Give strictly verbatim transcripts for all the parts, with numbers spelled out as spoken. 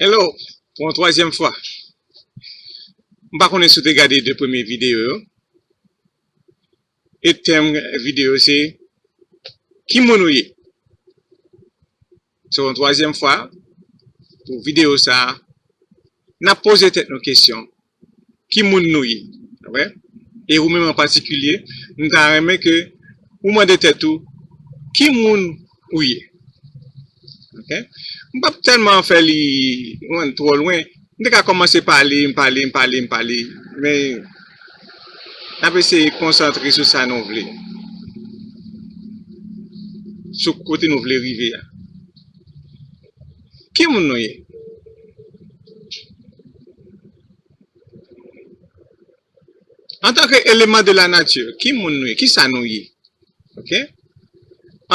Hello, pou yon twazyèm fwa. M pa konnen si w te gade de premye videyo yo. E tèm videyo se, ki moun ou ye? Se yon twazyèm fwa pou videyo sa a, n ap poze tèt nou kesyon, ki moun nou ye? Wè? E ou menm an patikilye, m ta renmen ke ou mande tèt ou, ki moun ou ye? Ok? M p ap tèlman fè li, mwen, twò lwen. M te ka kòmanse pale, m pale, m pale, m pale. Men, n ap eseye konsantre sou sa nou vle. Sou kote nou vle rive a. Ki moun nou ye? Antanke eleman de la nature, ki moun nou ye? Kisa nou ye? Ok?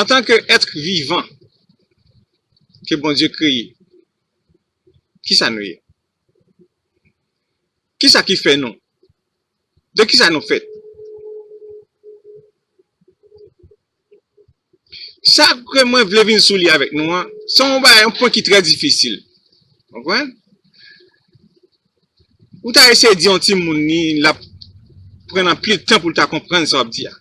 Antanke èt vivan ke Bondye kreye, kisa nou ye? Kisa ki fè nou? De kisa nou fèt? Sa ke mwen vle vin sou li avèk nou an, se yon bagay, yon pwen ki trè difisil. Konprann? Ou ta eseye di yon timoun li, l ap pran anpil tan pou l ta konprann sa w ap di a.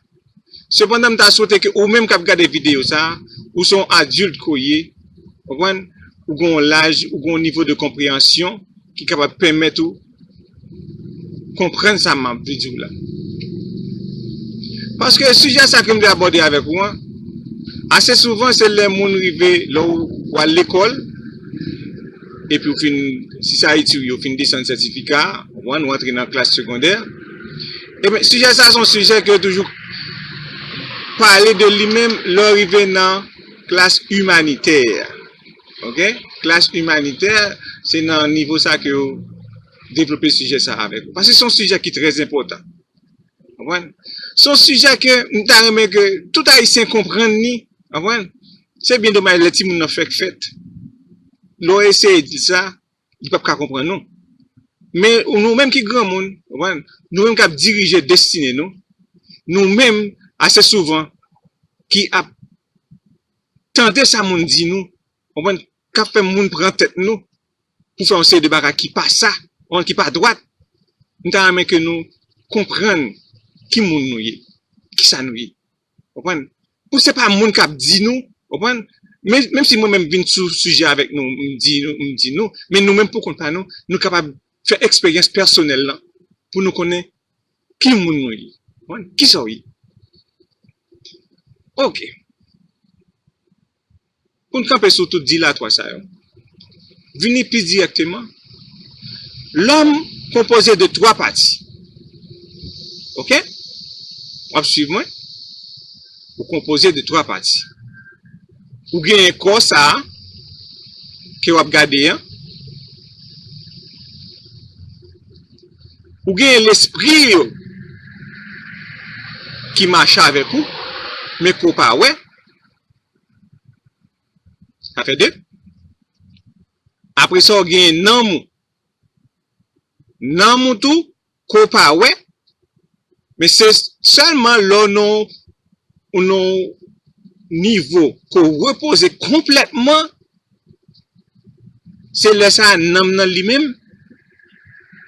Sepandan, m ta swete ke ou menm k ap gade videyo sa a, ou se yon adilt ke w ye, konprann? Ou gen yon laj, ou gen yon nivo de konpreyansyon ki kapab pèmèt ou konprann sa m ap vle di w la. Paske sijè sa ke m vle abòde avèk ou an, ase souvan se lè moun rive, lè w, w al lekòl, epi w fin, si se Ayiti w ye, w fin desann sètifika, w antre nan klas segondè. Ebyen, sijè sa se yon sijè ke yo toujou pale de li menm lè w rive nan klas imanitè. Ok? Klas imanitè, se nan nivo sa ke yo devlope sijè sa avèk ou. Paske se yon sijè ki trè enpòtan. Konprann? Se yon sijè ke m ta renmen ke tout Ayisyen konprann li. Konprann? Se byen domaj lè timoun nan fèk fèt. Lè w eseye di l sa, li p ap ka konprann nou. Men nou menm ki granmoun, konprann? Nou menm k ap dirije destine nou, nou menm, ase souvan, ki ap tande sa moun di nou, konprann, k ap fè moun pran tèt nou pou fè yon seri de bagay ki pa sa, konprann, ki pa dwat. M ta renmen ke nou konprann ki moun nou ye, kisa nou ye. Konprann? Pou se pa moun k ap di nou, konprann? Men, menm si mwen menm vin sou sijè avèk nou, m di nou, m di nou, men nou menm pou kont pa nou, nou kapab fè eksperyans pèsonèl lan pou nou konnen ki moun nou ye. Konprann? Kisa w ye? Ok. Pou n kanpe sou tout dilatwa sa yo, vini pi dirèkteman, lòm konpoze de twa pati. Ok? W ap swiv mwen? Ou konpoze de twa pati. Ou genyen kò sa a ke w ap gade an. Ou genyen lespri yo ki mache avèk ou, men ke w pa wè. Sa fè de. Apre sa, w genyen nanm ou. Nanm ou tou, ke w pa wè, men se sèlman lè w nan yon nivo ke w repoze konplètman, se lè sa a nanm nan li menm,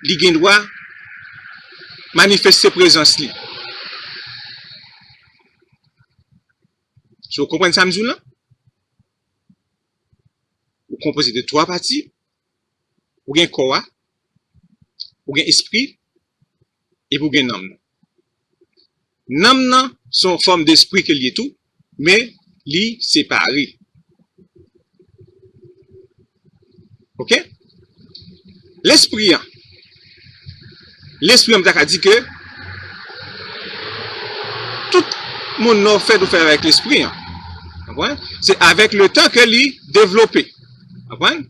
li gen dwa manifeste prezans li. Si w konprann sa m di w lan, ou konpoze de twa pati, ou gen kò a, ou gen espri, epi ou gen nanm nan. Nanm nan se yon fòm despri ke l ye tou, men li separe. Ok? Lespri an. Lespri an, m ta ka di ke tout moun nan w fèt ou fèt avèk lespri an. Konprann? Se avèk le tan ke li devlope. Konprann?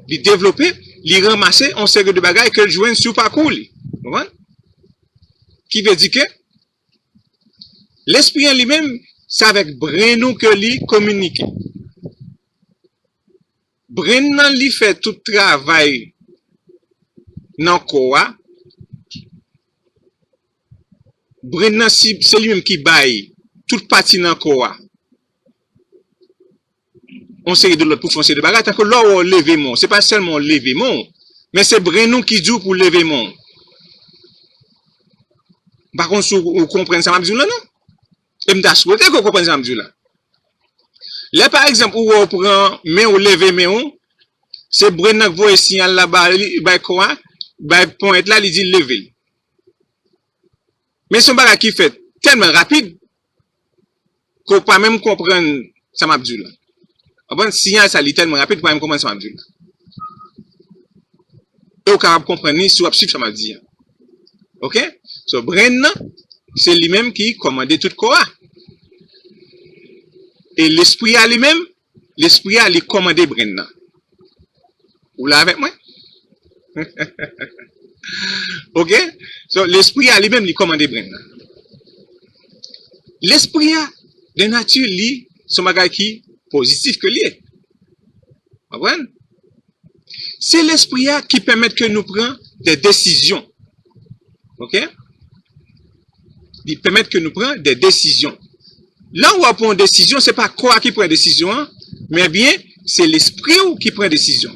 Li devlope, li ranmase yon seri de bagay ke l jwenn sou pakou li. Konprann? Ki vle di ke lespri an li menm, se avèk brenn ou ke li kominike. Brenn nan li fè tout travay nan kò a. Brenn nan si, se li menm ki bay tout pati nan kò a yon seri de lòt pou fè yon seri de bagay, tankou lè w leve men w, se pa sèlman w leve men w, men se brenn ou ki di w pou w leve men w. M pa konn si w, w konprann sa m ap di w la, non? E m ta swete ke w konprann sa m ap di w la. Lè, pa egzanp, ou wè w pran men w, leve men w, se brenn nan k voye siyal la ba li, bay kò a, bay ponyèt la, li di l leve l. Men se yon bagay ki fèt tèlman rapid ke w pa menm konprann sa m ap di w la. Konprann? Siyal sa, li tèlman rapid, ou pa menm konprann sa m ap di w la. E w kapab konprann li si w ap swiv sa m ap di a. Oke? So, brenn nan, se li menm ki kòmande tout kò a. E lespri a li menm, lespri a li kòmande brenn nan. Ou la avèk mwen? Oke? So, lespri a li menm, li kòmande brenn nan. Lespri a, de nati, li, se yon bagay ki pozitif ke li ye. Konprann? Se lespri a ki pèmèt ke nou pran de desizyon. Oke? Li pèmèt ke nou pran de desizyon. Lè w ap pran yon desizyon, se pa kò a ki pran desizyon an, men byen, se lespri w ki pran desizyon.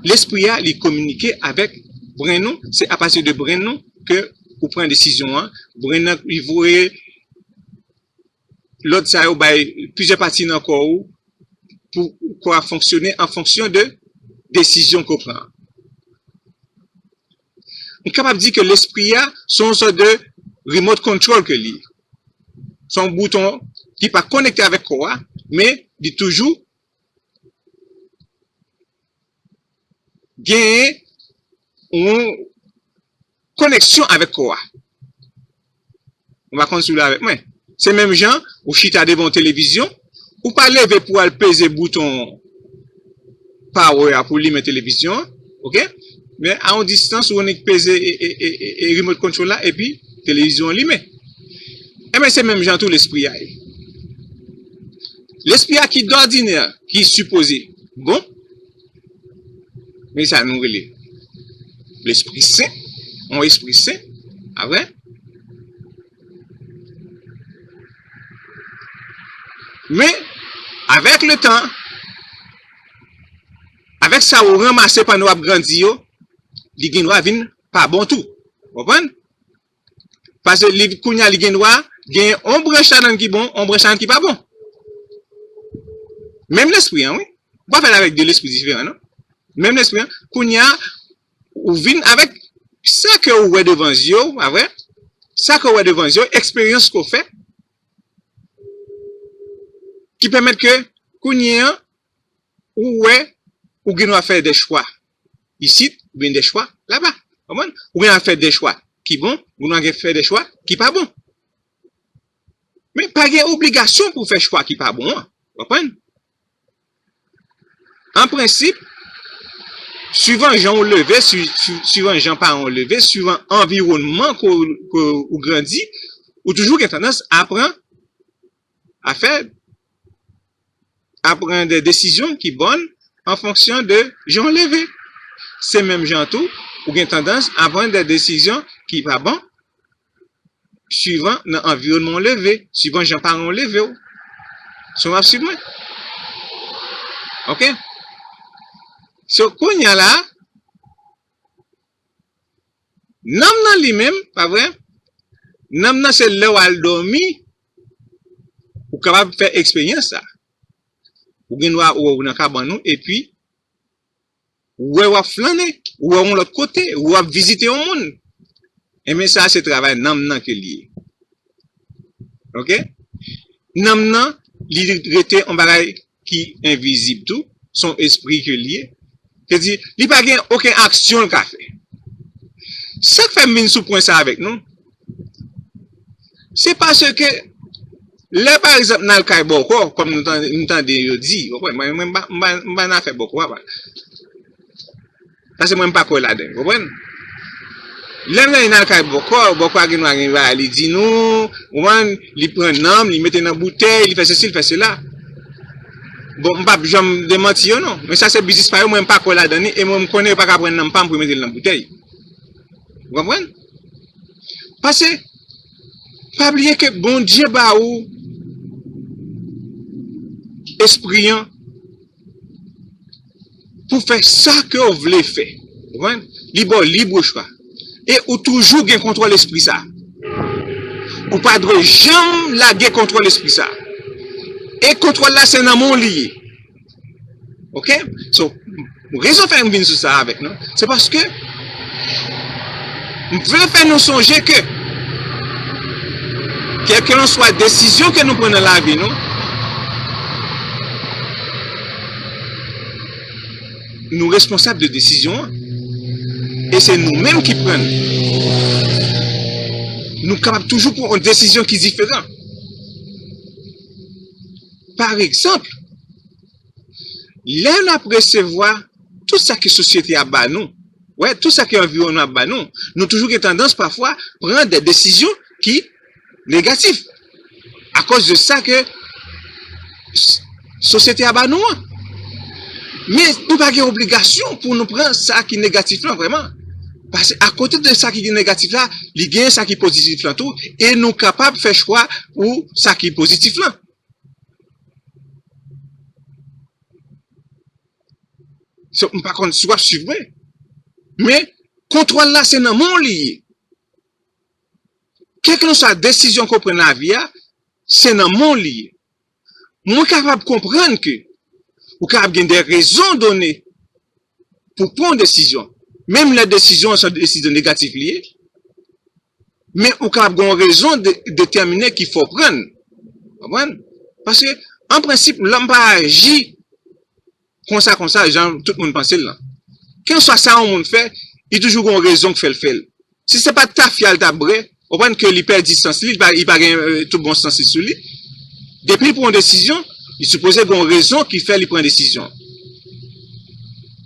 Lespri a, li kominike avèk brenn nou, se apati de brenn nou ke ou pran desizyon an. Brenn nan, li voye lòd sa yo bay plizyè pati nan kò ou pou kò a fonksyone an fonksyon de desizyon ke w pran. M kapab di ke lespri a se yon sòt de remote control ke li ye. Se yon bouton ki pa konekte avèk kò a, men li toujou genyen yon koneksyon avèk kò a. Ou pa konn si w la avèk mwen. Se menm jan, ou chita devan yon televizyon, ou pa leve pou w al peze bouton power a pou limen televizyon an, oke? Men a yon distans, ou annik peze e, e, e, e, e remote control la, epi televizyon an limen. Enben, se menm jan tou lespri a ye. Lespri a ki dòdinè, ki sipoze bon, men sa nou rele lespri sen, yon espri sen, pa vre? Men, avèk letan, avèk sa ou ranmase pandan w ap grandi yo, li gen dwa vin pa bon tou. Konprann? Paske li, kounye a, li gen dwa gen yon branch ladan l ki bon, yon branch ladan l ki pa bon. Menm lespri an, wi. Ou pa fè l avèk de lespri diferan, non? Menm lespri an, kounye a, ou vin avèk sa ke ou wè devan zye w, pa vre? Sa ke ou wè devan zye w, eksperyans ke ou fè, ki pèmèt ke kounye a, ou wè, ou gen dwa fè de chwa isit, oubyen de chwa laba. Konprann? Ou gen dwa fè de chwa ki bon, ou gen dwa fè de chwa ki pa bon. Men pa gen obligasyon pou w fè chwa ki pa bon an. Konprann? An prensip, swivan jan ou leve, swi-, swi-, swivan jan paran w leve, swivan anviwònman ke w, ke ou grandi, ou toujou gen tandans a pran, a fè, a pran de desizyon ki bòn an fonksyon de jan w leve. Se menm jan tou, ou gen tandans a pran de desizyon ki pa bon swivan nan anviwònman w leve, swivan jan paran w leve w. Si w ap swiv mwen. Oke? So, kounye a la, nanm nan li menm, pa vre? Nanm nan se lè w al dòmi, ou kapab fè eksperyans sa. Ou gen dwa wè w nan kabann ou, epi ou wè w ap flannen, ou wè w yon lòt kote, ou ap vizite yon moun. Enben, sa se travay nanm nan ke li ye. Oke? Nanm nan, li rete yon bagay ki envizib tou, se yon espri ke li ye. Se di, li pa gen okenn aksyon l ka fè. Sa k fè m vin sou pwen sa avèk nou, se paske lè, pa egzanp, n al kay bòkò, kòm nou tande, nou tande yo di, w konprann? Mwen, mwen, m pa, m pa, m pa nan afè bòkò, papa. Paske mwen, m pa kwè ladan l, w konprann? Lè n al kay bòkò, bòkò a gen dwa gen bagay li di nou, w konprann? Li pran nanm, li mete nan boutèy, li fè sesi, li fè sela. Bon, m p ap janm demanti yo, non. Men sa se biznis pa yo, mwen, m pa kwè ladan li, e mwen, m konnen yo pa ka pran nanm pa m pou yo mete l nan boutèy. Ou konprann? Paske, pa bliye ke Bondye ba ou espri an, pou fè sa ke w vle fè. Ou konprann? Li ba w lib chwa. E ou toujou gen kontwòl espri sa. Ou pa dwe janm lage kontwòl espri sa. E kontwòl la, se nan men w li ye. Ok? So, rezon fè m vin sou sa avèk nou, se paske m vle fè nou sonje ke, kèlkelanswa desizyon ke nou pran nan lavi nou, nou responsab de desizyon an. E se nou menm ki pran l. Nou kapab toujou pran yon desizyon ki diferan. Pa egzanp, lè n ap resevwa tout sa ke sosyete a ba nou, wè, tout sa ke anviwònman ap ba nou, nou toujou gen tandans pafwa pran de desizyon ki negatif. Akoz de sa ke s- sosyete a ba nou an. Men nou pa gen obligasyon pou nou pran sa ki negatif lan vrèman. Paske akote de sa ki negatif la, li gen sa ki pozitif lan tou, e nou kapab fè chwa pou sa ki pozitif lan. So, m pa konn si w ap swiv mwen. Men, kontwòl la, se nan men w li ye. Kèlkelanswa desizyon ke w pran nan lavi a, se nan men w li ye. Mwen kapab konprann ke ou kapab gen de rezon done pou pran yon desizyon. Menm lè desizyon an se yon desizyon negatif li ye, men ou kapab gen yon rezon de- detèminen ki fè w pran l. Konprann? Paske, an prensip, lòm pa aji konsa, konsa, jan tout moun panse l lan. Kèlkeswa sa yon moun fè, li toujou gen yon rezon k fè l fè l. Si se pa t tafya l t ap bwè, ou konprann ke li pèdi sans li, li pa, li pa gen euh, tout bon sans li sou li. Depi li pran yon desizyon, li sipoze gen yon rezon ki fè li pran desizyon.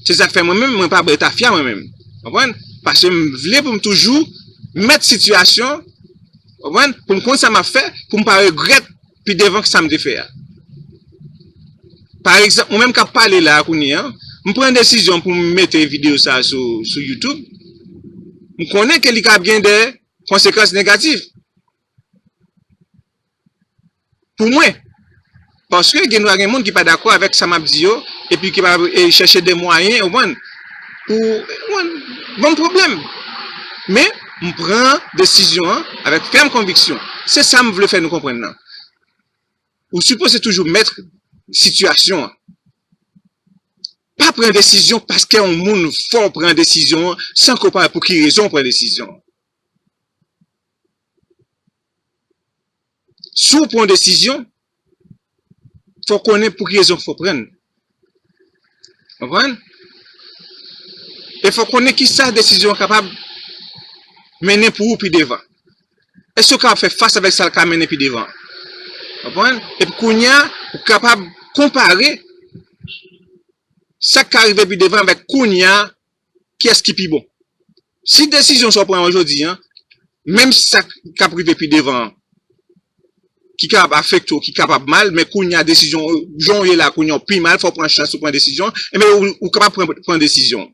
Se sa k fè mwen menm, mwen pa bwè tafya mwen menm. Konprann? Paske m vle pou m toujou mèt sitiyasyon, konprann? Pou m konn sa m ap fè, pou m pa regrèt pi devan ki sa m te fè a. Pa egzanp, mwen menm k ap pale la a kounye a, m pran desizyon pou m mete videyo sa a sou, sou YouTube. M konnen ke li kab gen de konsekans negatif pou mwen. Paske gen dwa gen moun ki pa dakò avèk sa m ap di yo, epi ki pa e, chèche de mwayen, ou konprann, pou, ou konprann, ban m pwoblèm. Men, m pran desizyon an avèk fèm konviksyon. Se sa m vle fè nou konprann nan. Ou sipoze toujou mèt sitiyasyon an. Pa pran desizyon paske yon moun fè w pran desizyon an san ke w pa wè pou ki rezon w pran desizyon an. Si w pran desizyon, fò w konnen pou ki rezon fò w pran l. Konprann? E fò w konnen ki sa desizyon an kapab mennen pou ou pi devan. Èske w kapab fè fas avèk sa l ka mennen pi devan? Konprann? Epi kounye a, ou kapab konpare sa k ka rive pi devan avèk kounye a, kiyès ki pi bon. Si desizyon sa w pran jodi a, menm si sa k ap rive pi devan an, ki kapab afekte w, ki kapab mal, men kounye a desizyon, jan w ye la kounye a w pi mal, fò w pran chans ou pran desizyon, enben ou, ou kapab pran, pran desizyon.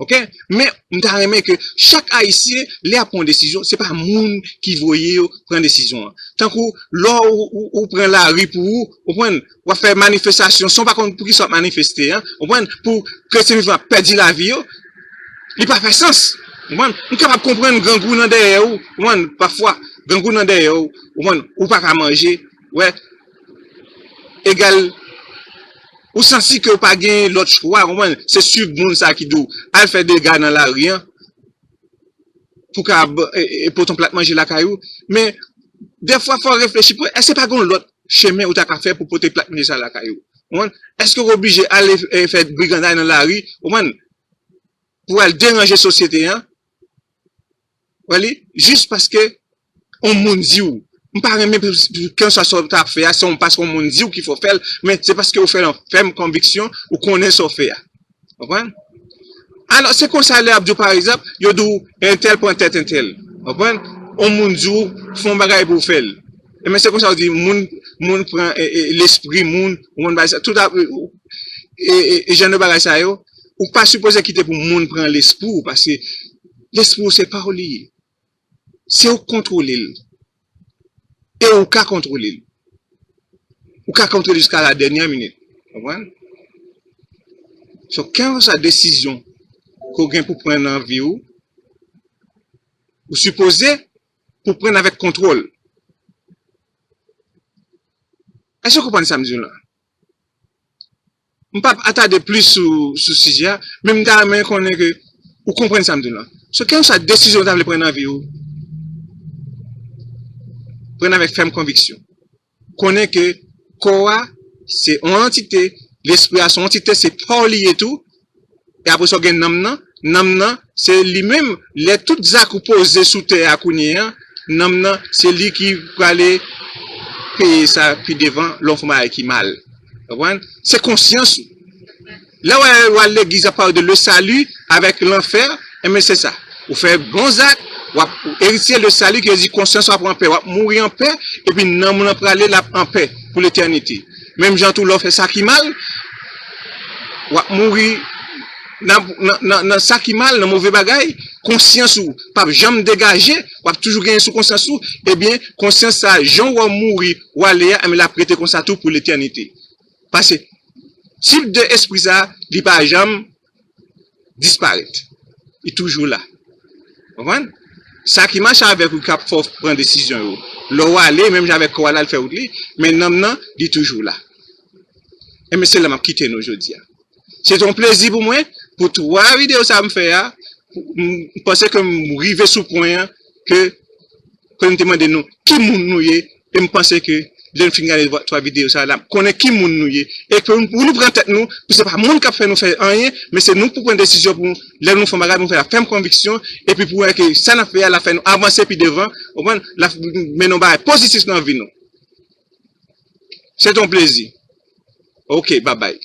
Ok? Men, m ta renmen ke chak Ayisyen, lè y ap pran desizyon, se pa moun ki voye yo pran desizyon an. Tankou, lè w, ou, ou pran lari pou ou, ou konprann, w ap fè manifestasyon, san w pa konn pou ki sa w ap manifeste an, ou konprann, pou kretyen vivan ap pèdi lavi yo, li pa fè sans. Ou konprann? M kapab konprann grangou nan dèyè w, ou konprann, pafwa, grangou nan dèyè w, ou konprann, ou pa ka manje, wè, egal, ou santi ke w pa gen lòt chwa, ou konprann, se swiv moun sa ki di w, al fè dega nan lari an, pou w ka e, e, pote yon plat manje lakay ou. Men, dèfwa, fò w reflechi pou, èske pa gen yon lòt chemen ou ta ka fè pou pote plat manje sa lakay ou? Ou konprann? Èske w oblije ale e, fè briganday nan lari, ou konprann, pou al deranje sosyete an? Wè li? Jis paske yon moun di w. M pa renmen pou, pou kèlkeswa sa w ta ap fè a, se yon, paske yon moun di w ki fò w fè l, men se paske w fè l an fèm konviksyon, ou konnen sa w fè a. Konprann? Alò, se konsa lè y ap di w, pa egzanp, yo di w, entèl pran tèt entèl. Konprann? Yon moun di w, fè yon bagay pou w fè l. Enben, se konsa yo di, moun, moun pran e, e, lespri moun, ou konn bagay sa, tout ap, e, e, e jan de bagay sa yo, ou pa sipoze kite pou moun pran lespri w, paske lespri w se pa w li ye. Se ou k kontwole l. E ou ka kontwole l. Ou ka kontwole l jiska la dènyè minit. Konprann? So, kèlkeswa desizyon ke w gen pou pran nan vi w, ou sipoze pou pran avèk kontwòl. Èske w konprann sa m di w la? M p ap atade plis sou, sou sijè a, men m ta renmen konnen ke ou konprann sa m di w la. So, kèlkeswa desizyon w ta vle pran nan vi w, pran avèk fèm konviksyon. Konnen ke kò a se yon antite, lespri a se yon antite, se pa w li ye tou. E apre sa, w gen nanm nan. Nanm nan, se li menm, lè tout zak ou poze sou tè a kounye a, nanm nan, se li ki prale peye sa pi devan, lè w fè yon bagay ki mal. Konprann? Se konsyans ou. Lè w al legliz, y ap pale de le salut avèk lanfè, enben se sa. Ou fè bon zak, w ap eritye le salut, ki vle di konsyans w ap anpè, w ap mouri anpè, epi nanm ou nan prale, l ap anpè pou letènite. Menm jan tou, lè w fè sa ki mal, w ap mouri nan, nan, nan, nan sa ki mal, nan move bagay, konsyans ou p ap janm degaje, w ap toujou genyen sou konsyans ou, ebyen, konsyans sa, jan w mouri, w ale a, enben l ap rete konsa tou pou letènite. Paske, tip de espri sa, li pa janm disparèt. Li toujou la. Konprann? Sa ki mache avèk ou k ap fè w pran desizyon yo. Lè w ale, menm jan avèk kò a la, l fè wout li, men nanm nan, li toujou la. Enben, se la m ap kite nou jodi a. Se te yon plezi pou mwen, pou twa videyo sa m fè a, m panse ke m rive sou pwen an, ke, ke m te mande nou, ki moun nou ye, e m panse ke lè n fin gade twa videyo sa la, konnen ki moun nou ye. E ke pou nou pran tèt nou, pou se pa moun k ap fè nou fè anyen, men se nou pou pran desizyon pou lè nou fè yon bagay, nou fè l ak fèm konviksyon, epi pou wè ke sa n ap fè a, l ap fè nou avanse pi devan, w konprann? L ap mennen yon bagay pozitif nan vi nou. Se te yon plezi. Ok, babay.